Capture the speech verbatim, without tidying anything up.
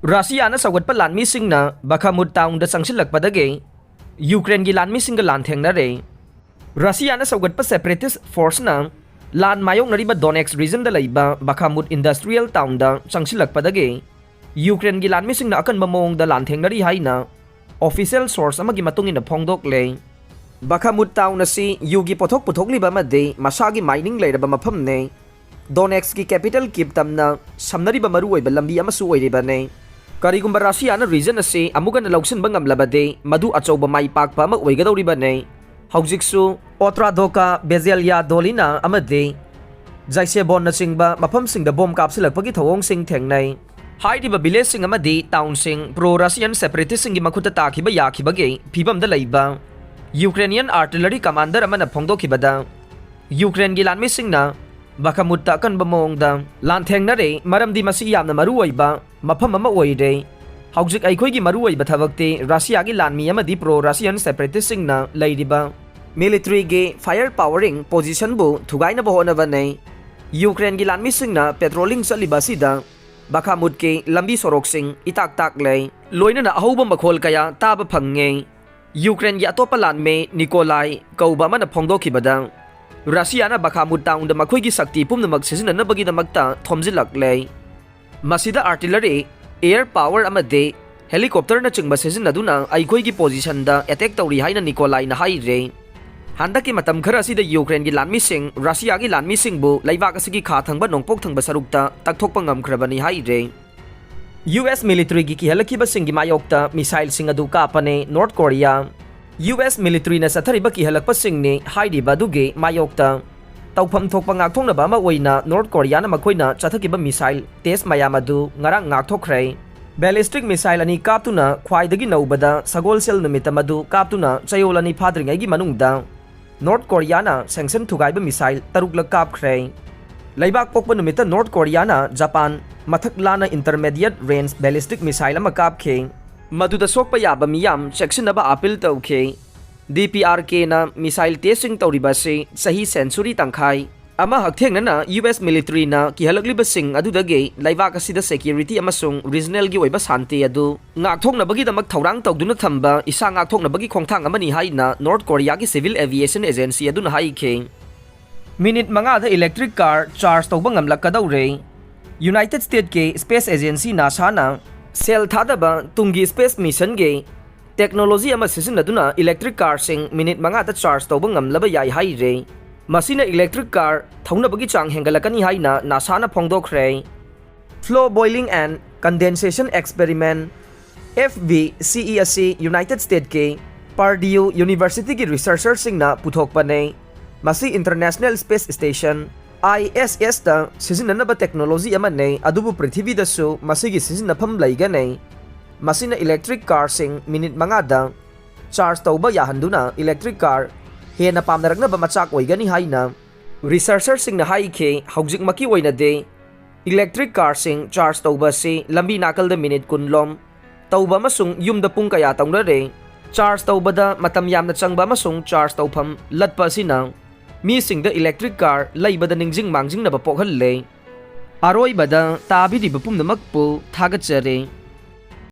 ꯔꯁꯤꯌꯥꯅ ꯁꯧꯒꯠꯄ ꯂꯥꯟꯃꯤꯁꯤꯡꯅ ꯕꯈꯥꯃꯨꯠ ꯇꯥꯎꯟꯗ ꯆꯪꯁꯤꯜꯂꯛꯄꯗꯒꯤ ꯌꯨꯀ꯭ꯔꯦꯟꯒꯤ ꯂꯥꯟꯃꯤꯁꯤꯡꯒ ꯂꯥꯟꯊꯦꯡꯅꯔꯦ꯫ ꯔꯁꯤꯌꯥꯅ ꯁꯧꯒꯠꯄ separatist forceꯅ ꯂꯥꯟ ꯃꯥꯌꯣꯛꯅꯔꯤꯕ ꯗꯣꯅꯦꯛꯁ regionꯗ ꯂꯩꯕ ꯕꯈꯥꯃꯨꯠ industrial townꯗ ꯆꯪꯁꯤꯜꯂꯛꯄꯗꯒꯤ ꯌꯨꯀ꯭ꯔꯦꯟꯒꯤ ꯂꯥꯟꯃꯤꯁꯤꯡꯅ ꯑꯀꯟꯕ ꯃꯑꯣꯡꯗ ꯂꯥꯟꯊꯦꯡꯅꯔꯤ ꯍꯥꯏꯅ official source ꯑꯃꯒꯤ ꯃꯇꯨꯡ ꯏꯟꯅ ꯐꯣꯡꯗꯣꯛꯂꯦ꯫ ꯕꯈꯥꯃꯨꯠ ꯇꯥꯎꯟ ꯑꯁꯤ ꯌꯨꯒꯤ ꯄꯣꯠꯊꯣꯛ ꯄꯨꯊꯣꯛꯂꯤꯕ ꯑꯃꯗꯤ ꯃꯁꯥꯒꯤ mining ꯂꯩꯔꯕ ꯃꯐꯝꯅꯤ꯫ ꯗꯣꯅꯦꯛꯁꯀꯤ capital ꯀꯤꯞ ꯇꯝꯅ ꯁꯝꯅꯔꯤꯕ ꯃꯔꯨꯑꯣꯏꯕ ꯂꯝꯕꯤ ꯑꯃꯁꯨ ꯑꯣꯏꯔꯤꯕꯅꯤ꯫ ꯀꯔꯤꯒꯨꯝꯕ ꯔꯁꯤꯌꯥꯅ region ꯑꯁꯤ ꯑꯃꯨꯛ ꯍꯟꯅ ꯂꯧꯁꯤꯟꯕ ꯉꯝꯂꯕꯗꯤ, ꯃꯗꯨ ꯑꯆꯧꯕ ꯃꯥꯏ ꯄꯥꯛꯄ ꯑꯃ ꯑꯣꯏꯒꯗꯧꯔꯤꯕꯅꯤ꯫ ꯍꯧꯖꯤꯛꯁꯨ ꯑꯣꯇ꯭ꯔꯥꯗꯣꯀꯥ, ꯕꯦꯖꯦꯂꯤꯌꯥ ꯗꯣꯂꯤꯅꯥ ꯑꯃꯗꯤ ꯖꯥꯏꯁꯦꯕꯣꯟꯅꯆꯤꯡꯕ ꯃꯐꯝꯁꯤꯡꯗ ꯕꯣꯝ ꯀꯥꯞꯁꯤꯜꯂꯛꯄꯒꯤ ꯊꯧꯑꯣꯡꯁꯤꯡ ꯊꯦꯡꯅꯩ꯫ ꯍꯥꯏꯔꯤꯕ villageꯁꯤꯡ ꯑꯃꯗꯤ townꯁꯤꯡ pro Russian separatistꯁꯤꯡꯒꯤ ꯃꯈꯨꯠꯇ ꯇꯥꯈꯤꯕ ꯌꯥꯈꯤꯕꯒꯤ ꯐꯤꯕꯝꯗ ꯂꯩꯕ Ukrainian artillery commander ꯑꯃꯅ ꯐꯣꯡꯗꯣꯛꯈꯤꯕꯗ, ꯌꯨꯀ꯭ꯔꯦꯟꯒꯤ ꯂꯥꯟꯃꯤꯁꯤꯡꯅ ꯕꯈꯥꯃꯨꯠꯇ ꯑꯀꯟꯕ ꯃꯑꯣꯡꯗ ꯂꯥꯟꯊꯦꯡꯅꯔꯦ, ꯃꯔꯝꯗꯤ ꯃꯁꯤ ꯌꯥꯝꯅ ꯃꯔꯨꯑꯣꯏꯕ ꯃꯐꯝ ꯑꯃ ꯑꯣꯏꯔꯦ꯫ ꯍꯧꯖꯤꯛ ꯑꯩꯈꯣꯏꯒꯤ ꯃꯔꯨꯑꯣꯏꯕ ꯊꯕꯛꯇꯤ ꯔꯁꯤꯌꯥꯒꯤ ꯂꯥꯟꯃꯤ ꯑꯃꯗꯤ pro Russian separatistꯁꯤꯡꯅ ꯂꯩꯔꯤꯕ militaryꯒꯤ fire powering positionꯕꯨ ꯊꯨꯒꯥꯏꯅꯕ ꯍꯣꯠꯅꯕꯅꯤ꯫ ꯌꯨꯀ꯭ꯔꯦꯟꯒꯤ ꯂꯥꯟꯃꯤꯁꯤꯡꯅ patrolling ꯆꯠꯂꯤꯕ ꯑꯁꯤꯗ ꯕꯈꯥꯃꯨꯠꯀꯤ ꯂꯝꯕꯤ ꯁꯣꯔꯣꯛꯁꯤꯡ ꯏꯇꯥꯛ ꯇꯥꯛꯂꯦ꯫ ꯂꯣꯏꯅꯅ ꯑꯍꯧꯕ ꯃꯈꯣꯜ ꯀꯌꯥ ꯇꯥꯕ ꯐꯪꯉꯦ꯫ ꯌꯨꯀ꯭ꯔꯦꯟꯒꯤ ꯑꯇꯣꯞꯄ ꯂꯥꯟꯃꯤ ꯅꯤꯀꯣꯂꯥꯏ ꯀꯧꯕ ꯑꯃꯅ ꯐꯣꯡꯗꯣꯛꯈꯤꯕꯗ, ꯔꯁꯤꯌꯥꯅ ꯕꯈꯥꯃꯨꯠ ꯇꯥꯎꯟꯗ ꯃꯈꯣꯏꯒꯤ ꯁꯛꯇꯤ ꯄꯨꯝꯅꯃꯛ ꯁꯤꯖꯤꯟꯅꯅꯕꯒꯤꯗꯃꯛꯇ ꯊꯣꯝꯖꯤꯜꯂꯛꯂꯦ꯫ ꯃꯁꯤꯗ artillery, air power ꯑꯃꯗꯤ helicopterꯅꯆꯤꯡꯕ ꯁꯤꯖꯤꯟꯅꯗꯨꯅ ꯑꯩꯈꯣꯏꯒꯤ positionꯗ attack ꯇꯧꯔꯤ ꯍꯥꯏꯅ ꯅꯤꯀꯣꯂꯥꯏꯅ ꯍꯥꯏꯔꯦ꯫ ꯍꯟꯗꯛꯀꯤ ꯃꯇꯝ ꯈꯔ ꯑꯁꯤꯗ ꯌꯨꯀ꯭ꯔꯦꯟꯒꯤ ꯂꯥꯟꯃꯤꯁꯤꯡ ꯔꯁꯤꯌꯥꯒꯤ ꯂꯥꯟꯃꯤꯁꯤꯡꯕꯨ ꯂꯩꯕꯥꯛ ꯑꯁꯤꯒꯤ ꯈꯥ ꯊꯪꯕ ꯅꯣꯡꯄꯣꯛ ꯊꯪꯕ ꯁꯔꯨꯛꯇ ꯇꯛꯊꯣꯛꯄ ꯉꯝꯈ꯭ꯔꯕꯅꯤ ꯍꯥꯏꯔꯦ꯫ ꯌꯨ ꯑꯦꯁ militaryꯒꯤ ꯀꯤꯍꯜꯂꯛꯈꯤꯕꯁꯤꯡꯒꯤ ꯃꯥꯌꯣꯛꯇ missileꯁꯤꯡ ꯑꯗꯨ ꯀꯥꯞꯄꯅꯦ ꯅꯣꯔꯠ ꯀꯣꯔꯤꯌꯥ꯫ ꯌꯨ ꯑꯦꯁ militaryꯅ ꯆꯠꯊꯔꯤꯕ ꯀꯤꯍꯜꯂꯛꯄꯁꯤꯡꯅꯤ ꯍꯥꯏꯔꯤꯕ ꯑꯗꯨꯒꯤ ꯃꯥꯌꯣꯛꯇ ꯇꯧꯐꯝ ꯊꯣꯛꯄ ꯉꯥꯛꯊꯣꯛꯅꯕ ꯑꯃ ꯑꯣꯏꯅ ꯅꯣꯔꯠ ꯀꯣꯔꯤꯌꯥꯅ ꯃꯈꯣꯏꯅ ꯆꯠꯊꯈꯤꯕ missile test ꯃꯌꯥꯝ ꯑꯗꯨ ꯉꯔꯥꯡ ꯉꯥꯛꯊꯣꯛꯈ꯭ꯔꯦ꯫ Ballistic missile ꯑꯅꯤ ꯀꯥꯞꯇꯨꯅ ꯈ꯭ꯋꯥꯏꯗꯒꯤ ꯅꯧꯕꯗ ꯁꯒꯣꯜꯁꯦꯜ ꯅꯨꯃꯤꯠꯇ ꯃꯗꯨ ꯀꯥꯞꯇꯨꯅ ꯆꯌꯣꯜ ꯑꯅꯤ ꯐꯥꯗ꯭ꯔꯤꯉꯩꯒꯤ ꯃꯅꯨꯡꯗ ꯅꯣꯔꯠ ꯀꯣꯔꯤꯌꯥꯅ sanction ꯊꯨꯒꯥꯏꯕ missile ꯇꯔꯨꯛꯂꯛ ꯀꯥꯞꯈ꯭ꯔꯦ꯫ ꯂꯩꯕꯥꯛ ꯄꯣꯛꯄ ꯅꯨꯃꯤꯠꯇ ꯅꯣꯔꯠ ꯀꯣꯔꯤꯌꯥꯅ ꯖꯄꯥꯟ ꯃꯊꯛ ꯂꯥꯟꯅ intermediate range ballistic missile ꯑꯃ ꯀꯥꯞꯈꯤ꯫ ꯃꯗꯨꯗ ꯁꯣꯛꯄ ꯌꯥꯕ ꯃꯤꯌꯥꯝ ꯆꯦꯛꯁꯤꯟꯅꯕ appeal ꯇꯧꯈꯤ꯫ DPRKꯅ missile testꯁꯤꯡ ꯇꯧꯔꯤꯕ ꯑꯁꯤ ꯆꯍꯤ century ꯇꯪꯈꯥꯏ ꯑꯃ ꯍꯛꯊꯦꯡꯅꯅ ꯌꯨ ꯑꯦꯁ ꯃꯤꯂꯤꯇꯔꯤꯅ ꯀꯤꯍꯜꯂꯛꯂꯤꯕꯁꯤꯡ ꯑꯗꯨꯗꯒꯤ ꯂꯩꯕꯥꯛ ꯑꯁꯤꯗ ꯁꯦꯀ꯭ꯌꯨꯔꯤꯇꯤ ꯑꯃꯁꯨꯡ ꯔꯤꯖꯅꯦꯜꯒꯤ ꯑꯣꯏꯕ ꯁꯥꯟꯇꯤ ꯑꯗꯨ ꯉꯥꯛꯊꯣꯛꯅꯕꯒꯤꯗꯃꯛ ꯊꯧꯔꯥꯡ ꯇꯧꯗꯨꯅ ꯊꯝꯕ ꯏꯁꯥ ꯉꯥꯛꯊꯣꯛꯅꯕꯒꯤ ꯈꯣꯡꯊꯥꯡ ꯑꯃꯅꯤ ꯍꯥꯏꯅ ꯅꯣꯔꯠ ꯀꯣꯔꯤꯌꯥꯒꯤ ꯁꯤꯚꯤꯜ ꯑꯦꯚꯤꯌꯦꯁꯟ ꯑꯦꯖꯦꯟꯁꯤ ꯑꯗꯨꯅ ꯍꯥꯏꯈꯤ꯫ ꯃꯤꯅꯤꯠ ꯃꯉꯥꯗ ꯏꯂꯦꯛꯇ꯭ꯔꯤꯛ ꯀꯥꯔ ꯆꯥꯔꯖ ꯇꯧꯕ ꯉꯝꯂꯛꯀꯗꯧꯔꯦ꯫ ꯌꯨꯅꯥꯏꯇꯦꯗ ꯁ꯭ꯇꯦꯠꯀꯤ ꯁ꯭ꯄꯦꯁ ꯑꯦꯖꯦꯟꯁꯤ ꯅꯥꯁꯥꯅ ꯁꯦꯜ ꯊꯥꯗꯕ ꯇꯨꯡꯒꯤ ꯁ꯭ꯄꯦꯁ ꯃꯤꯁꯟꯒꯤ ꯇꯦꯛꯅꯣꯂꯣꯖꯤ ꯑꯃ ꯁꯤꯖꯤꯟꯅꯗꯨꯅ ꯏꯂꯦꯛꯇ꯭ꯔꯤꯛ ꯀꯥꯔꯁꯤꯡ ꯃꯤꯅꯤꯠ ꯃꯉꯥꯗ ꯆꯥꯔꯖ ꯇꯧꯕ ꯉꯝꯂꯕ ꯌꯥꯏ ꯍꯥꯏꯔꯦ꯫ ꯃꯁꯤꯅ ꯏꯂꯦꯛꯇ꯭ꯔꯤꯛ ꯀꯥꯔ ꯊꯧꯅꯕꯒꯤ ꯆꯥꯡ ꯍꯦꯟꯒꯠꯂꯛꯀꯅꯤ ꯍꯥꯏꯅ ꯅꯥꯁꯥꯅ ꯐꯣꯡꯗꯣꯛꯈ꯭ꯔꯦ꯫ Flow Boiling and Condensation Experiment, F B C E, ꯑꯁꯤ ꯌꯨꯅꯥꯏꯇꯦꯗ ꯁ꯭ꯇꯦꯠꯀꯤ ꯄꯔꯗ꯭ꯌꯨ ꯌꯨꯅꯤꯚꯔꯁꯤꯇꯤꯒꯤ ꯔꯤꯁꯔꯆꯔꯁꯤꯡꯅ ꯄꯨꯊꯣꯛꯄꯅꯦ꯫ ꯃꯁꯤ ꯏꯟꯇꯔꯅꯦꯁꯅꯦꯜ ꯁ꯭ꯄꯦꯁ ꯁ꯭ꯇꯦꯁꯟ, ꯑꯥꯏ ꯑꯦꯁ ꯑꯦꯁꯇ ꯁꯤꯖꯤꯟꯅꯅꯕ ꯇꯦꯛꯅꯣꯂꯣꯖꯤ ꯑꯃꯅꯦ, ꯑꯗꯨꯕꯨ ꯄ꯭ꯔꯤꯊꯤꯕꯤꯗꯁꯨ ꯃꯁꯤꯒꯤ ꯁꯤꯖꯤꯟꯅꯐꯝ ꯂꯩꯒꯅꯤ꯫ ꯃꯁꯤꯅ ꯏꯂꯦꯛꯇ꯭ꯔꯤꯛ ꯀꯥꯔꯁꯤꯡ ꯃꯤꯅꯤꯠ ꯃꯉꯥꯗ ꯆꯥꯔꯖ ꯇꯧꯕ ꯌꯥꯍꯟꯗꯨꯅ ꯏꯂꯦꯛꯇ꯭ꯔꯤꯛ ꯀꯥꯔ ꯍꯦꯟꯅ ꯄꯥꯝꯅꯔꯛꯅꯕ ꯃꯆꯥꯛ ꯑꯣꯏꯒꯅꯤ ꯍꯥꯏꯅ ꯔꯤꯁꯔꯆꯔꯁꯤꯡꯅ ꯍꯥꯏꯈꯤ꯫ ꯍꯧꯖꯤꯛꯃꯛꯀꯤ ꯑꯣꯏꯅꯗꯤ ꯏꯂꯦꯛꯇ꯭ꯔꯤꯛ ꯀꯥꯔꯁꯤꯡ ꯆꯥꯔꯖ ꯇꯧꯕ ꯑꯁꯤ ꯂꯝꯕꯤ ꯅꯥꯀꯜꯗ ꯃꯤꯅꯤꯠ ꯀꯨꯟ ꯂꯣꯝ ꯇꯧꯕ ꯑꯃꯁꯨꯡ ꯌꯨꯝꯗ ꯄꯨꯡ ꯀꯌꯥ ꯇꯧꯅꯔꯦ? ꯆꯥꯔꯖ ꯇꯧꯕꯗ ꯃꯇꯝ ꯌꯥꯝꯅ ꯆꯪꯕ ꯑꯃꯁꯨꯡ ꯆꯥꯔꯖ ꯇꯧꯐꯝ ꯂꯠꯄ ꯑꯁꯤꯅ ꯃꯤꯁꯤꯡꯗ ꯏꯂꯦꯛꯇ꯭ꯔꯤꯛ ꯀꯥꯔ ꯂꯩꯕꯗ ꯅꯤꯡꯁꯤꯡ ꯃꯥꯡꯖꯤꯡꯅꯕ ꯄꯣꯛꯍꯜꯂꯦ꯫ ꯑꯔꯣꯏꯕꯗ ꯇꯥꯕꯤꯔꯤꯕ ꯄꯨꯝꯅꯃꯛꯄꯨ ꯊꯥꯒꯠꯆꯔꯤ꯫